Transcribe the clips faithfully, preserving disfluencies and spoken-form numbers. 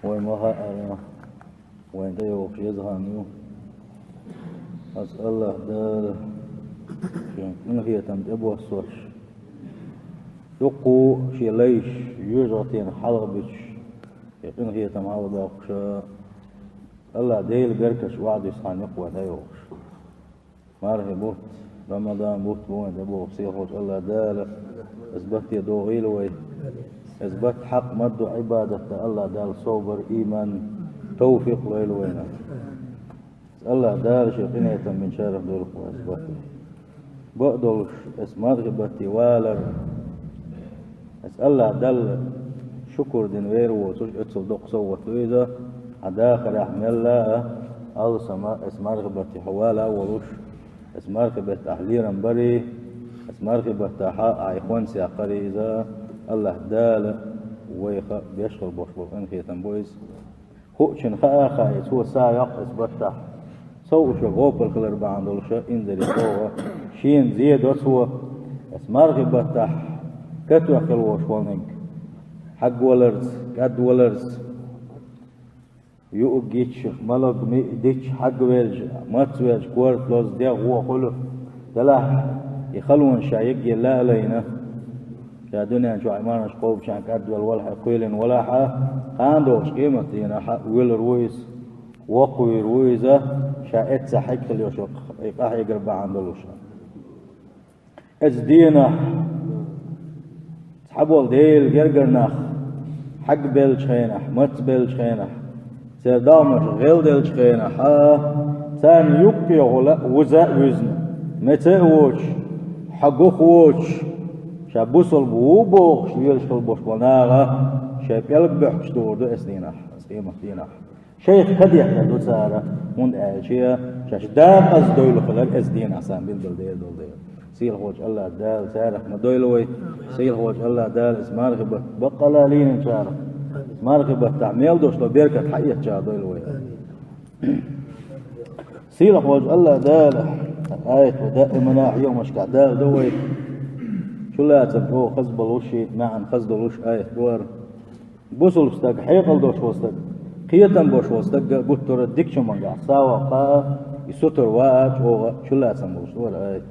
Вай ма хаара, вайна тӀейогӀуш еза хан ю. Ас АллахӀ Дала шен къинхетам тӀебоссош, дуккха шен лайш йожагӀатенах хьалхабуьтуш, шен къинхетам хьалхадоккхуш, АллахӀ Дела беркаташ охьадуьсу хан ю-кх вай тӀейогӀуш. Мархи бутт, Рамадан бутт бу вайна тӀебогӀуш, сийлахьчу АллахӀ Дала иза батте дохийла вай. Иза бат хьакъ ма-дду Ӏибадат дан АллахӀ Дала собар, иман, тавфикъ лойла вайна. АллахӀ Дала шен къинхетам бинчарах дойла-кх вай иза бат. Бакъдолуш, иза мархи батте валар, иза АллахӀ Далла шукур дина вер воцург, оццул доккха совгӀат ду иза, хьан дахарехь мелла а алсам а, иза мархи батте хьо вала а волуш, иза мархи баттахь лерам барий, иза мархи баттахь хьан хӀонс яккхарий иза, АллахӀ Дала вайх беш хила болуш болу къинхетам бу иза. Хуучун хаа а хаий, цо са йоккху иза баттахь. Сов уьш гӀопал хилар бахьана долуш а, инзаре чӀогӀа шена зе до цо, иза мархи баттахь катоьхна хила волуш волниг, хьагваларца, кӀадваларца, юург йитча, малаг, миъ дитча, хьагвелча, мацвелча, корта лоза, дегӀ вон хуьлу, делахь и халонаш ша йигге лаа а лайна, ша дуьнен чохь и мархаш кхобучарна кӀадвелла валахь а, кхоьлина валахь а, кхана догӀучу къематдийнахь а воьлур ву иза, воккхавийр ву иза, ша эццахь хьегна хила йолуш йолу и къахьегар бахьана долуш. Оцу дийнахь цхьаболу Делан гергара нах хьагбеллачу хенахь, мацбеллачу хенахь, церан догӀмаш гӀелделлачу хенахь, царна юккъе гӀула а, вуза а вуьзна, меца а воцуш, хьагух воцуш, ша бусалба ву бохуш лелаш хила болуш болу наха шайн пӀелг буьхкуш тухур ду оцу дийнахь, оцу къематдийнахь. Шайх кадехьа ду цара, хӀунда аьлча шаьш декъаза дойла хилар оцу дийнахь, сан билггал дер долу дела. Сийлахьчу АллахӀ Дала царах ма дойла вай. Сийлахьчу АллахӀ Дала иза мархи бат баккъала лийначарах, мархи баттахь мел долуш долу беркат хьаэцначарах дойла вай. Сийлахьчу АллахӀ Дала аят ву даимана хьехамашкахь Дала до вай. Чулацам чӀогӀа хаза болуш, маьӀна хаза долуш аят ду хӀара. Бусулба стаг, хьекъал долуш волу стаг, кхетам болуш волу стаг гуттара а дикачу хӀумангахь сагӀа кхаа а, и сутара ваа а чӀогӀа чулацам болуш вара ай.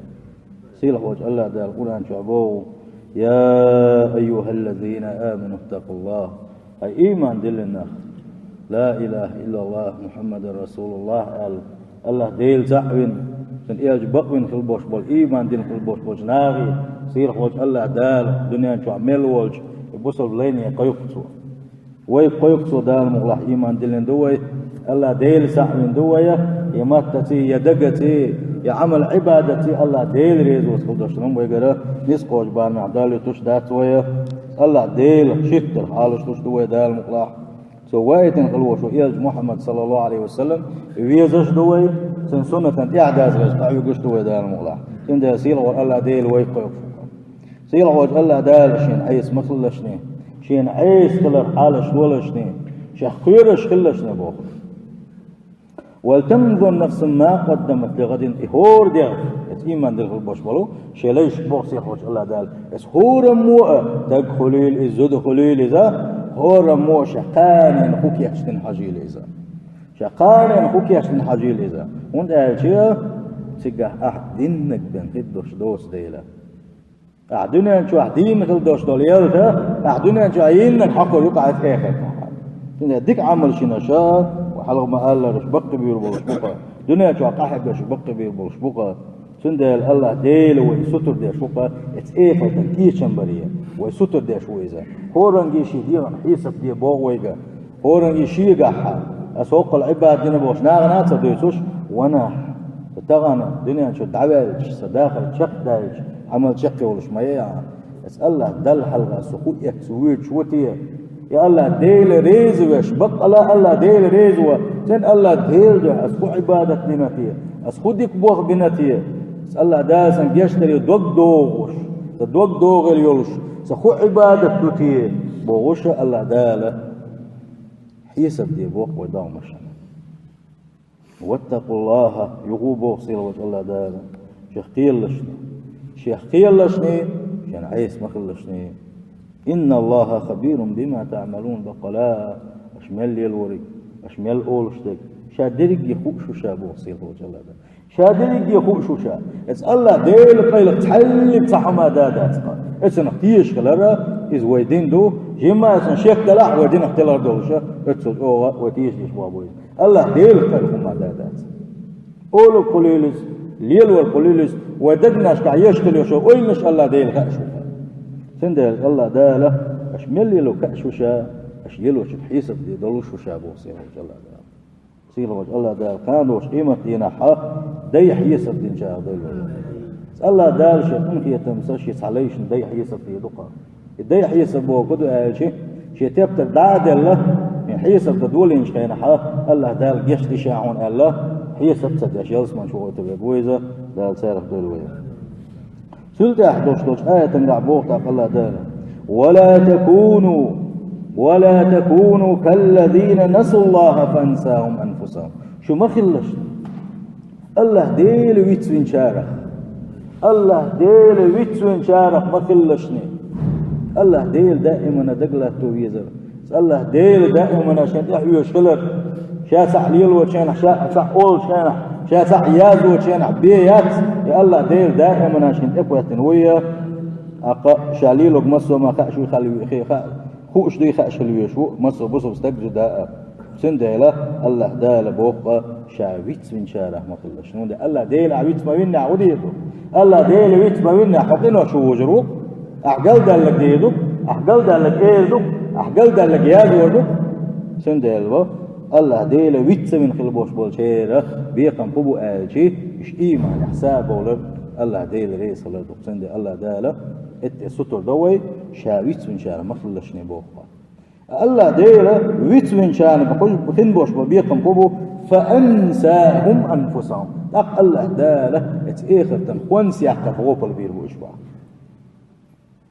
Сийлахьчу АллахӀ Дала Къуръан чохь боху: «Я айюхаллазина аману ттакъуллахӀ». Хьай ийман диллина нах, «Ла илаха иллаллахӀ, Мухьаммадан расулуллахӀ», аьлла, АллахӀ Дела цхьаъ вина, Цуьнан элча бакъвина хила болуш болу, ийман дина хила болуш болчу нахе, сийлахьчу АллахӀ Дала дуьнен чохь мел волчу и бусалба лайне кхойкху Цо. Вай кхойкху Цо, Дала мукъалахь, ийман диллина ду вай, АллахӀ Дела цхьаъ вина ду вай, я маттаций, я дагаций, я Ӏамал-Ӏибадатций АллахӀ Дела резавоцу хила долуш ду вайгара, нисса кхочу барамехь Далла туш дац вай, АллахӀ Дела шиттарх Ӏалаш луш ду вай, Дала мукъалахь. Цо ваийтина хила волуш ву элча Мухьаммад, саллаллахӀу Ӏалайхи ва саллам, везаш ду вай, цуьнан суннатан тӀаьхьадаза хеза къахьоьгуш ду вай, Дала мукъалахь. Цундела сийлахьчу АллахӀ Дела вай кхойкху. Сийлахьчу АллахӀ Дала шена Ӏеса ма хилалашний, шена Ӏеса хиларх Ӏалаш лолашний, шех кхоьруш хилалашний боху. «Валтанзур нафсун ма къаддамат лигӀадин», и хӀора дегӀ, эца ийман дилла хила болуш болу, шен лайшка боху сийлахьчу АллахӀ Дала, эца хӀораммо а, стаг хуьлийла иза, зуда хуьлийла иза, хӀораммо а шен кханенна хӀун кечдина хьажийла иза. Шен кханенна хӀун кечдина хьажийла иза. ХӀунда аьлча цигахь ахь диннарг бен хир долуш доцу дела. Ахь дуьнен чохь дийна хила долуш долу ялта, ахь дуьнен чохь йиннарг хьокхур ю-кх ахь эца эхартахь. Цундела дика Ӏамалш йинарш, хьалха ма-аллараш, баккхийбуьйлуш болуш бу-кх. Дуьнен чохь къахьегнарш баккхийбуьйлуш бу-кх. Цундела АллахӀ Дела вай сутара деш ву-кх, эца эхартан кечам баре. Вай сутара деш ву иза. ХӀоранге шен дегӀан хьесап де боху вайга. ХӀоранге шегахь, аса хӀокхул Ӏибадат дина бохуш, нахана а ца дуьйцуш, ванахь, сан тахана дуьнен чу дӀаваьлча, сан дахар чекхдаьлча, Ӏамал чекхйолуш ма яй ахь. Аса АллахӀ Далла хьалха со хӀун эцна воьдуш ву те? Я АллахӀ Дела реза веш, баккъала АллахӀ Дела реза ван, цуьнан АллахӀ Дела дуьхьа аса хӀун Ӏибадат дина те? Аса хӀун дика бох бина те? Аса АллахӀ Дала сан гечдаре дог догӀуш, сан дог догӀийла йолуш, сан хӀун Ӏибадат ду те? Бохуш АллахӀ Дала хьесап де боху вай догӀмашна. «ВаттакъуллахӀа», юха а боху сийлахьчу АллахӀ Дала, шех кхералашний, шех кхералашний, шена Ӏеса ма хилалашний. «ИнналлахӀа хабирун бима таӀмалун», баккъала аша мел лелориг, аша мел олуш дерг, ша дерриге хууш ву ша боху сийлахьчу АллахӀ Дала. Ша дерриге хууш ву ша. Иза АллахӀ Делан къайлаха цхьаьллиг цхьа хӀума да дац-кха. Иза цунах тешаш хилар, иза вай дин ду, жимма а цунах шек далахь а вай динах тилар долуш, оццул чӀогӀа вай тешаш деш боху иза. АллахӀ Делан къайлаха хӀума да дац. Олург хуьлийла иза, лелорг хуьлийла иза, вай дегнашкахь еш хила йолуш йолу ойланаш АллахӀ Дела хаьаш ву. Цундела АллахӀ Дала, аша мел лело кхаьаш ву ша, аша лелочух хьесап де долуш ву ша боху сийлахьчу АллахӀ Дала. Сийлахьчу АллахӀ Дала кхана долуш къематдийнахь дай хьесап динчарах дойла вай. АллахӀ Дала шен къинхетамца шен цхьа лайшна дай хьесап де ду-кха. И дай хьесап бохург ду аьлча, шен тептар дӀа а делла, и хьесап дан долийначу хенахь, АллахӀ Дала гечдеш ду хьуна аьлла, хьесап ца деш, ялсаманчу вохуьйтур верг ву иза, Дала царах дойла вай. Цул тӀаьхьа долуш долчу аятангахь боху тӀаккха АллахӀ Дала: «Ва ла такуну, ва ла такуну каллазина насуллаха фансахум анфусахум». Шу ма хилалаш. АллахӀ Дела вицвинчарах. АллахӀ Дела вицвинчарах ма хилалашний. АллахӀ Дела даимана дагалатто везар. АллахӀ Дела даимана шен тӀехь оьшуш хилар. Ша цхьаъ лелочу хенахь, ша цхьаъ олучу хенахь, ша цхьаъ яздечу хенахь бен яц. И АллахӀ Дела даимана шен тӀекхоьттина вуй. ТӀаккха ша лелорг массо а ма хаьаш вуй хала ве-, хе-, ха-, хууш дуй хаьаш хила везаш ву, массо а бусалба стаг а, жида а. Цундела АллахӀ Дала боху-кха, ша вицвинчарах ма хилалаш. ХӀунда АллахӀ Дела ахь виц ма виннехь, хӀун дийр ду? АллахӀ Дела виц ма виннехь, хьо къинош ву вужур ву? Ахь галдаьлларг дийр ду? Ахь галдаьлларг эр ду? Ахь галдаьлларг язор ду? Цундела ву, АллахӀ Дела виц ца вина хила болуш болчеран бекхам хӀун бу аьлча, уьш ийманехь са бовлар, АллахӀ Дела реза хилар ду. Цундела АллахӀ Дала, эттӀе сутар до вай, ша вицвинчарах ма хилалашний боху-кха. АллахӀ Дела вицвинчарна бохуш хин болуш бу бекхам хӀун бу? «Фа ансахум анфусахум». ТӀаккха АллахӀ Дала эца эхартан хӀонс яккхар гӀопал бийр бу уьш боху.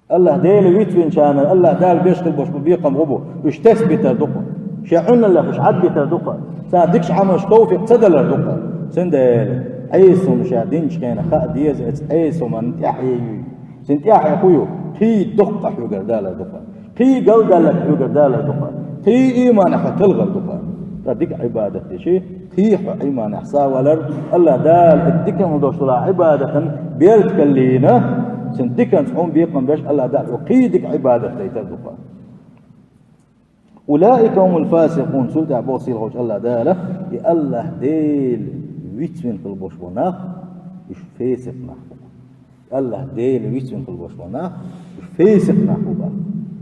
АллахӀ Дела вицвинчарна АллахӀ Дала беш хила болуш бу бекхам хӀун бу? Уьш тесна битар ду-кха. Шен Ӏуналлех уьш Ӏад битар ду-кха. Царна дикачу Ӏамалш товфикъ ца далар ду-кха. Цундела Ӏеса хӀума ша динчу хенахь хаа деза, эца Ӏеса хӀуманна тӀаьхье юй. Цуьнан тӀаьхье хӀун ю? Кхин доккха хьоьгара далар ду-кха. Кхин галдаьлларг хьоьгара далар ду-кха. Кхин ийманехь хьо талхар ду-кха. Ткъа дика Ӏибадат дичи, кхин хьо ийманехь са валар, АллахӀ Дала и диканал долуш долу Ӏибадатан беркат каллийна, цуьнан диканца хьуна бекхам беш, АллахӀ Дала хьо кхин дика Ӏибадат дайтар ду-кха. «Улаика хумул фасикъун», цул тӀаьхьа боху сийлахьчу АллахӀ Дала, и АллахӀ Дела вицвина хила болуш болу нах, уьш фесикъ нах бу. АллахӀ Дела вицвина хила болуш болу нах, уьш фесикъ нах бу боху.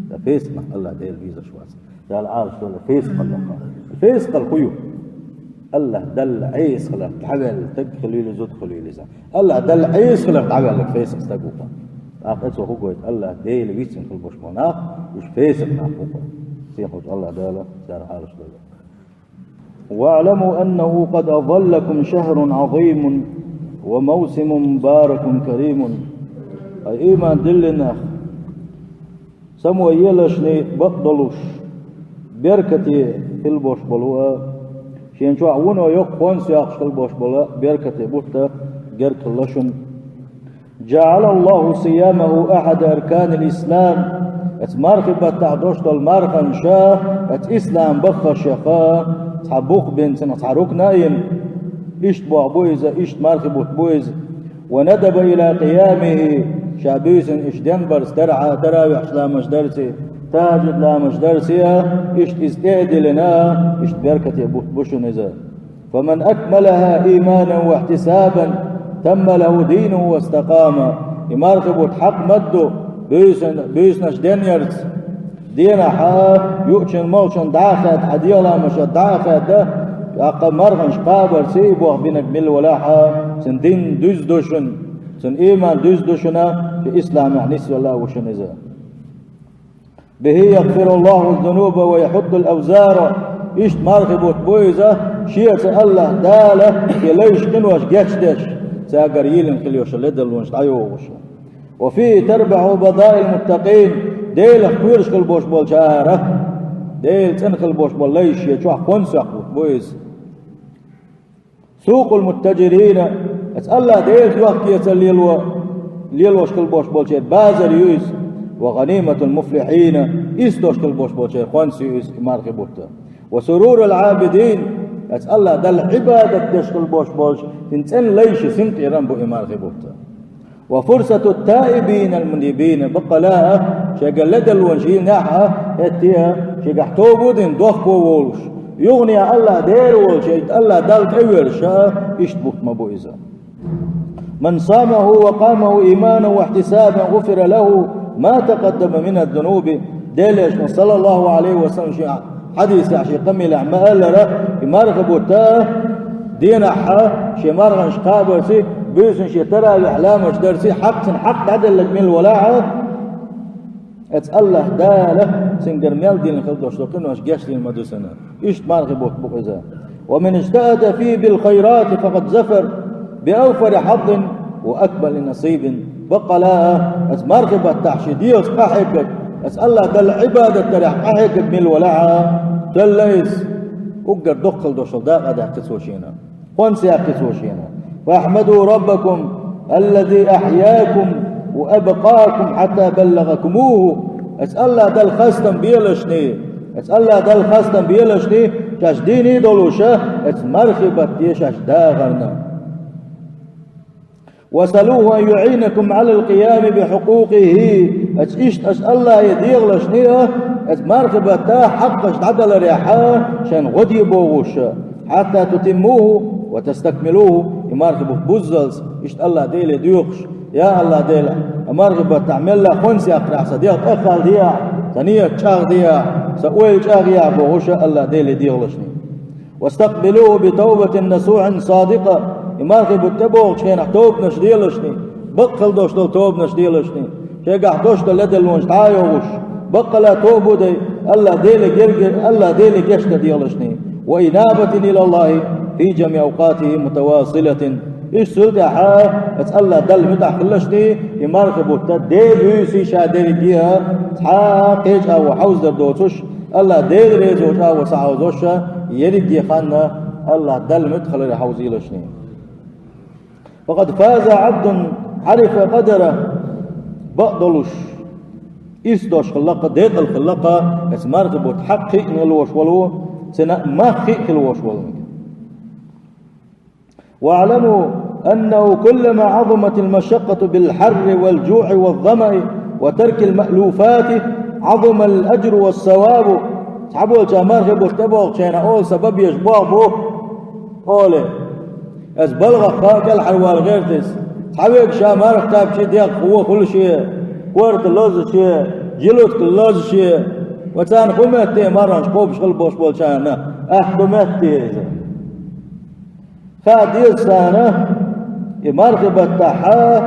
Ткъа фесикъ нах АллахӀ Дела везаш вац. Дала Ӏалаш долу фесикъал лакха. Фесикъал хӀун ю? АллахӀ Далла Ӏеса хиларх дӀаваьлла стаг хилийла, зуда хилийла иза. АллахӀ Далла Ӏеса хиларх дӀаваьлларг фесикъ стаг ву-кха. ТӀаккха оцо хӀун гойту? АллахӀ Дела вицвина хила болуш болу нах, уьш фесикъ нах бу-кха. Сийлахьчу АллахӀ Дала цара Ӏалаш долу. «واعلموا أنه قد أظلكم شهر عظيم وموسم مبارك كريم». Ткъа ийман диллина нах, само елашний бакъдолуш, беркате хила болуш болу а, шен чохь вуно йоккха хӀонс йоккхуш хила болуш болу а беркате бутт герга хилла шуна. «جعل الله صيامه أحد أركان الإسلام». Эцу мархи баттахь долуш долу марханаш, эцу ислам баххашех цхьа бух бина, цунах цхьа рукна а йина. Иштта боху бу иза, иштта мархи бутт бу иза. «وندب إلى قيامه», ша буьйсанна иштта денбарца, тара-, таравихьаш ламазаш дарций, тахӀажуд ламазаш дарций а, иштта иза тӀе а диллина, иштта беркате бутт бу шуна иза. «فمن أكملها إيمانا واحتسابا تم له دينه واستقام». И мархи бутт хьакъ ма-дду, буьйсан-, буьйсанаш денъярца, денахь а, юучун-молчун дӀа а хаьдда, хьан дегӀан ламазаш дӀа а хаьдда, тӀаккха марханаш кхабарца и боху бинарг мила валахь а, цуьнан дин дуьзна ду шуна, цуьнан ийман дуьзна ду шуна, шен исламехь нисвелла а ву шуна иза. «به يغفر الله الذنوب ويحط الأوزار». Иштта мархи бутт бу иза, шеца АллахӀ Дала и лайш, къинош гечдеш, цаьргара йийлина хила йолуш ледарлонаш дӀайохуш. «وفيه تربح بضائع المتقين». Делах кхоьруш хила болуш болчара, Делан цӀена хила болуш болу лайш шен чохь кхонсоьккху бутт бу иза. «سوق المتجرين», эцу АллахӀ Делан дохкеца лело, лелош хила болуш болчеран базар ю иза, «وغنيمة المفلحين», исдош хила болуш болчеран кхонс ю иза, и мархи бутт. وسرور العابدين, эцу АллахӀ Далла Ӏибадат деш хила бош болчу, цуьнан цӀена лайш, синтӀера бу и мархи бутт. وفرحة التائبين المنيبين, баккъала а, шайга ледарлонаш йинехь а, хӀетте а, шайгахь тоба дина дохко волуш, юханехьа АллахӀ Дела волчу, АллахӀ Далла тӀеверзаш а, иштта бутт ма бу иза. من صامه وقامه إيمانا واحتسابا غفر له ما تقدم من الذنوب. Делан Элчано, саллаллаху Ӏалайхи ва саллам, шен хьадисехь, шен къамелехь ма-аллара, и марха бутт а, денахь а, шен марханаш кхабарций, буьйсанна шен таравихь ламазаш дарций, хьакъ цуьнан хьакъ дӀаделларг мила валахь а, эцу АллахӀ Дала цуьнгара мел дина хила долуш долу къинош гечдина ма ду цунна. Иштта мархи бутт бу иза. ومن اجتهد فيه بالخيرات فقد ظفر بأوفر حظ وأكمل نصيب. Баккъала а, эцу мархи баттахь шен дегӀаца къахьегнарг, эцу АллахӀ Далла Ӏибадат дарехь къахьегнарг мила валахь а, делла иза, уггар доккхал долуш долу дакъа даьккхи цо шена. Кхонца яьккхи цо шена. فاحمدوا ربكم الذي أحياكم وأبقاكم حتى بلغكموه. Эцу АллахӀ Далла хастам белашний, эцу АллахӀ Далла хастам белашний, шаьш дийний долуша, эцу мархи батте шаьш дахарна. وسلوه أن يعينكم على القيام بحقوقه. Эцу иштта аша АллахӀе дегӀалашний а, эцу мархи батта хьакъаш дӀадаларехь а, шайн гӀо де бохуша. حتى تتموه وتستكملوه, и мархи бутт буззалц, иштта АллахӀ Деле доьхуш, я АллахӀ Дела, и мархи баттахь мелла кхонца яккхарехь, сан дегӀ тӀеххьалдехь, сан ният чӀагӀдехь, сан ойла чӀагӀъехь бохуша АллахӀ Деле дегӀалашний. واستقبلوه بتوبة نصوح صادقة. И мархи бутт тӀебогӀучу хенахь тобанаш делашний, баккхал долуш долу тобанаш делашний, шайгахь долуш долу ледарлонаш дӀа а йогӀуш, баккъала тоба дай, АллахӀ Деле герга, АллахӀ Деле гечдар делашний. وإنابة إلى الله في جميع أوقاته متواصلة. Иштта цул тӀаьхьа эцу АллахӀ Далла муьтӀахь хилалашний, и мархи бутт а Дела буьйсий ша дерриге а, цхьа а кхечу агӀо хьовзадар доцуш, АллахӀ Дела резо чӀагӀо ца хьовзош а, ерриге хан а АллахӀ Далла муьтӀахь хиларе хьовзийлашний. فقد فاز عبد عرف قدره. Бакъдолуш, ирс долуш хилла-кх, декъала хилла-кх, эцу мархи бутт хьакъ кхиъна лош волу, цуьнан мах кхиъ хила вош волу. واعلموا أنه كلما عظمت المشقة بالحر والجوع والظمأ وترك المألوفات عظم الأجر والثواب. Цхьаболча мархи бутт тӀебогӀучу хенахь олу, сан бан безаш боху бу, олий. Аса балгӀах кӀелхьарвала гӀерта иза. Цхьаверг ша марха кхаьбча дегӀ вон хуьлу шен, корта лозу шен, жилутка лозу шен, ва царна хӀун метте марханаш кхобуш хила болуш болчарна, аьтто метте иза. Хаа деза царна, и мархи баттахь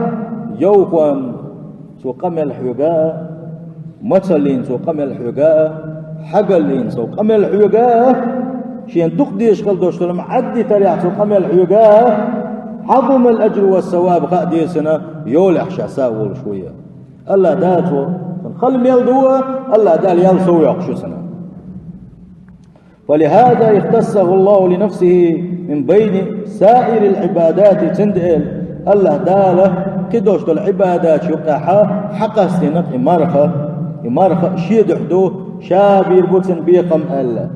йовхонца цо къамел хьоьга а, мацаллина цо къамел хьоьга а, хьагаллина цо къамел хьоьга а, шена дукха дезаш хила долуш долу Ӏаддитарехь цо къамел хьоьга а, عظم الأجر والثواب, хаа деза цунна, йолехь ша са а волуш ву и. АллахӀ Дала цо, хала мел ду а, АллахӀ Дала ял сов йоккхуш ю цунна. فلهذا اختصه الله لنفسه من بين سائر العبادات, цундела АллахӀ Дала кхидолуш долу Ӏибадаташ юкъахь хьакъастийна и марха, и марха шен дуьхьа ду, ша бийр бу цуьнан бекхам аьлла.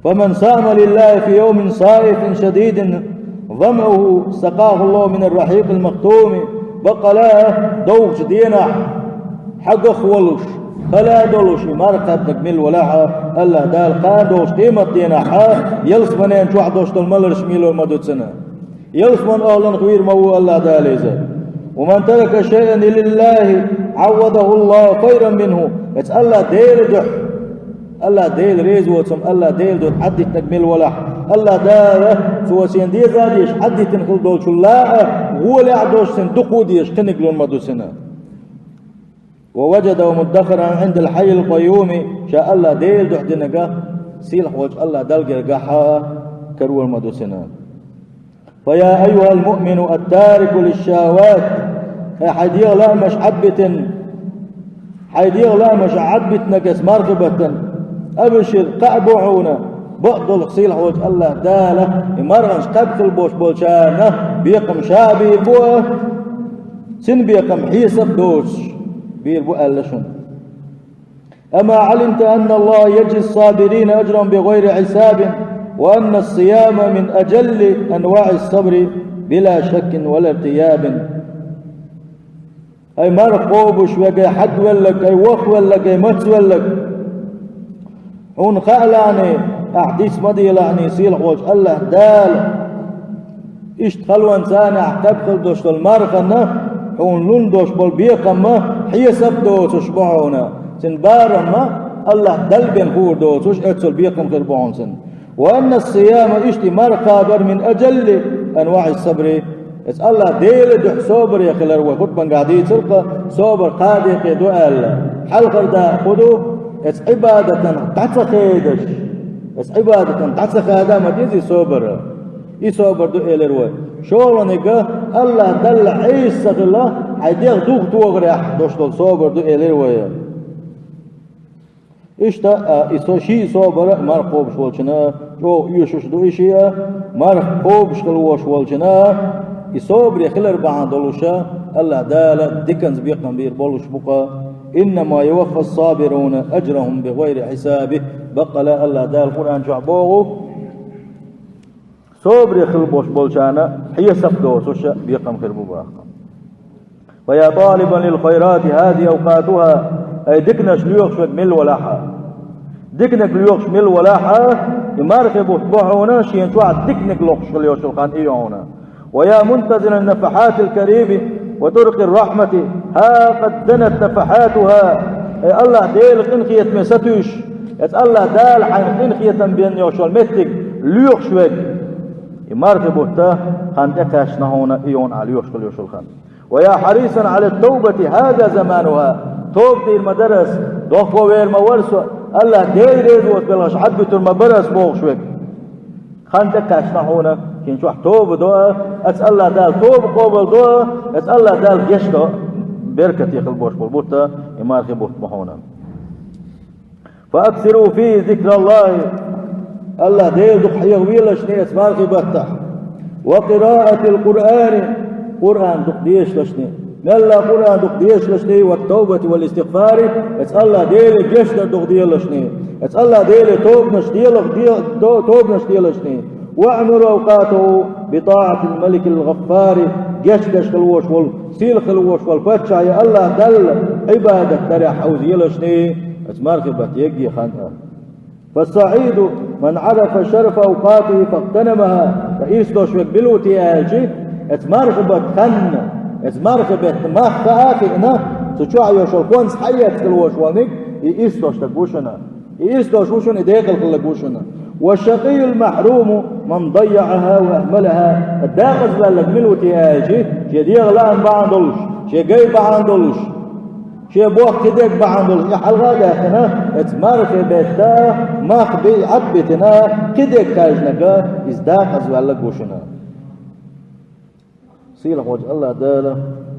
فمن صام لله في يوم صائف شديد ظمأه سقاه الله من الرحيق المختوم. Баккъала а, довхачу денахь, хьагах волуш, хала а долуш, и марха кхаьбнарг мила валахь а, АллахӀ Дала кхана долчу къематденахь а, ялсаманен чохь долуш долу маларш мелор ма ду цунна. Ялсаман охӀланах вийр ма ву АллахӀ Дала иза. ومن ترك شيئا لله عوضه الله خيرا منه. Эцу АллахӀ Делан дуьхьа, АллахӀ Дела реза воцург, АллахӀ Делан дуьхьа Ӏаддитинарг мила валахь, АллахӀ Дала цо шена деза а дезаш Ӏаддитина хила долчул а гӀолехь а долуш, цуьнан дукха а дезаш кхиниг лун ма ду цунна. ووجده مدخرا عند الحي القيوم. Ша АллахӀ Делан дуьхьа динарг сийлахь волчу АллахӀ Далла гергахь а карор ма ду цунна. فيا أيها المؤمن التارك للشهوات. Хьайн дегӀан лаамаш Ӏадбитина, хьайн дегӀан лаамаш Ӏадбитинарг эцу мархи баттана, абшир, кхаъ бу хьуна, бакъдолуш сийлахь волчу АллахӀ Дала и марханаш кхаьбна хила болуш болчарна бекхам ша а бийр бу, цуьнан бекхам хьесап а доцуш бийр бу аьлла шуна. أما علمت أن الله يجزي الصابرين أجرهم بغير حساب، وأن الصيام من أجل أنواع الصبر بلا شك ولا ارتياب. Ай марха кхобуш верг, ай хьагвелларг, ай вохвелларг, ай мацвелларг. Хьуна хаалахь, ахь диц ма делахь, сийлахь волчу АллахӀ Дала иштта халонца ахь кхаьбна хир долуш долу мархана хьуна лун долуш болу бекхам хьесап доцуш бу хьуна. Цуьнан барам АллахӀ Далла бен хуур доцуш, оццул бекхам хир бу хьуна цуьнан. وأن الصيام, иштта и марха кхабар, من أجل أنواع الصبر, оцу АллахӀ Делан дуьхьа собаре хилар вай хутбангахь дийцира-кх, собар кхаа декъе ду аьлла. Хьалхара дакъа хӀун ду? Оцу Ӏибадатана дӀа ца хедаш. Оцу Ӏибадатана дӀа ца хада ма дезий собар. И собар ду элира вай. ШолгӀаниг, АллахӀ Далла Ӏеса ца хилла, хьайн дегӀ духу тохарехь долуш долу собар ду элира вай. Иштта а, и со шиъ собар а марха кхобуш волчунна чӀогӀа оьшуш ду и шиъ а, марха кхобуш хила волуш волчунна и собаре хилар бахьана долуш а, АллахӀ Дала диканца бекхам бийр болуш бу-кх. إنما يوفى الصابرون أجرهم بغير حساب. Баккъала АллахӀ Дала Къуръан чохь боху, собаре хила болуш болчарна хьесап доцуш а бекхам хир бу боху. ويا طالبا للخيرات هذه أوقاتها. Ай диканаш лоьхуш верг мила валахь а. Диканиг лоьхуш мила валахь а, и мархи бутт бу хьуна, шена чохь диканиг лохуш хила йолуш йолу хан и ю хьуна. ويا منتظرا نفحات الكريم وطرق الرحمة ها قد دنت نفحاتها. Ай АллахӀ Делан къинхетаме сатуьйсуш, оцу АллахӀ Дала хьайна къинхетам бен йолуш йолу меттиг лоьхуш верг. И мархи бутт хан тӀекхаьчна хьуна, и ю хьуна ахь лоьхуш хила йолуш йолу хан. ويا حريصا على التوبة هذا زمانها. Тоба дийр ма дара ас, дохко вер ма вара со, АллахӀ Дела реза воцу белхаш Ӏадбуьтур ма бара ас бохуш верг. Хан тӀекхаьчна хьуна, шена чохь тоба до а, оцу АллахӀ Дала тоба къобал до а, оцу АллахӀ Дала гечдо а, беркате хила болуш болу бутт и мархи бутт бу хьуна. فأكثروا فيه ذكر الله. АллахӀ Дела дукха хьехавелашний оцу мархи баттахь. وقراءة القرآن. Къуръан дукха дешалашний. Мелла Къуръан дукха дешалашний, والتوبة والاستغفار. Оцу АллахӀ Деле гечдар дукха делашний. Оцу АллахӀ Деле тобанаш делах-, де-, до-, тобанаш делашний. واعمروا أوقاته بطاعة الملك الغفار. Гечдеш хила волуш волу, сийлахь хила волуш волу паччахье АллахӀ Далла Ӏибадат дарехь хьовзаелашний. Оцу мархи баттахь егге хан а. فالسعيد من عرف شرف أوقاته فاغتنمها. Ткъа ирс долуш верг мила ву те аьлча, оцу мархи баттахь хан, оцу мархи беттан мах хаа а хиъна, цу чохь йолуш йолу хӀонс хьаэца хила волуш волниг, и ирс долуш дерг ву шуна. И ирс долуш ву шуна, и декъала хилларг ву шуна. والشقي المحروم من ضيعها وأهملها. Декъаза ваьлларг мила ву те аьлча, шен дегӀан лаам бахьана долуш, шен гай бахьана долуш, шен боккха кхидерг бахьана долуш, и хьалха а даьккхина, оцу мархи беттан мах бий Ӏадбитина, кхидерг хаьжнарг, иза декъаза ваьлларг ву шуна. Сийлахь волчу АллахӀ Дала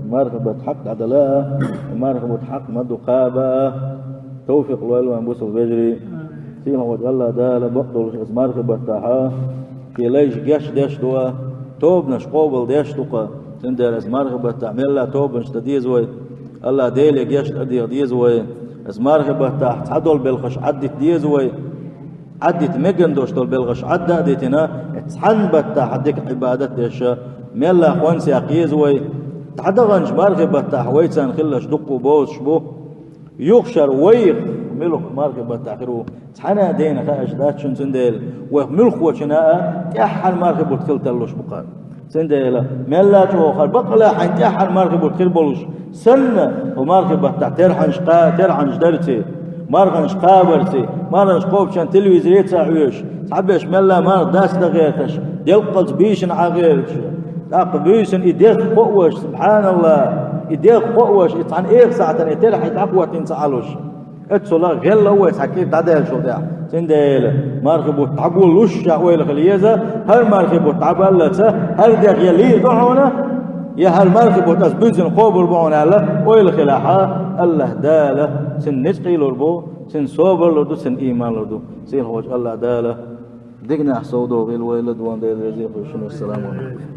мархи бутт хьакъ дӀадала а, мархи бутт хьакъ ма ду кхаба а, тавфикъ лойла вайн, бусалба вежарий. Сийлахь волчу АллахӀ Дала бакъдолуш оцу мархи баттахь шен лайш гечдеш а ду, тобанаш къобалдеш а ду-кх. Цундела оцу мархи баттахь мелла тобанаш дан деза вай. АллахӀ Деле гечдар деха деза вай. Оцу мархи баттахь цхьадолу белхаш Ӏаддита деза вай. Ӏаддита меган долуш долу белхаш Ӏадда а дитина, цхьана баттахь дика Ӏибадат деш, мелла хӀонс яккха еза вай. ДӀадаханчу мархи баттахь вай царна хилларш дуккха а боцуш бу. Юха шарахь вайх муьлха мархи баттахь хир ву, цхьана а дена хаа аш дац шуна, цундела вайх муьлххачунна а тӀаьххьара мархи бутт хила тарлуш бу-кх. Цундела мелла а чӀогӀа хӀара баккъала хьайн тӀаьххьара мархи бутт хир болуш санна, хӀу мархи баттахь терхьанаш кха-, терхьанаш дарций, марханаш кхабарций, марханаш кхобучарна телевизоре ца хьоьжуш, цхьаберш мелла марха даста гӀерташ, делкъалц буьйсанна Ӏа гӀерташ, тӀаккха буьйсанна и дегӀ кхоуш, субхьаналлахӀ, и дегӀ кхоуш, и цхьана эха сахьтана и терхье дӀакхоьттина ца Ӏалуш. Эццула гӀелла а вай цхьа кӀира дӀадаьллачул тӀаьхьа. Цундела мархи бутт дӀагуллуш ша ойла хила еза, хӀара мархи бутт дӀабаллалца, хӀара дегӀ я лийр ду хьуна, я хӀара мархи бутт ас буьззина кхобур бу хьуна аьлла, ойла хилахь, АллахӀ Дала цуьнан ницкъ лур бу, цуьнан собар лур ду, цуьнан ийман лур ду. Сийлахь волчу АллахӀ Дала дегнехь совдохийла вай, ладогӀа Дела реза хуьлда шуна. Ассаламу Ӏалайкум.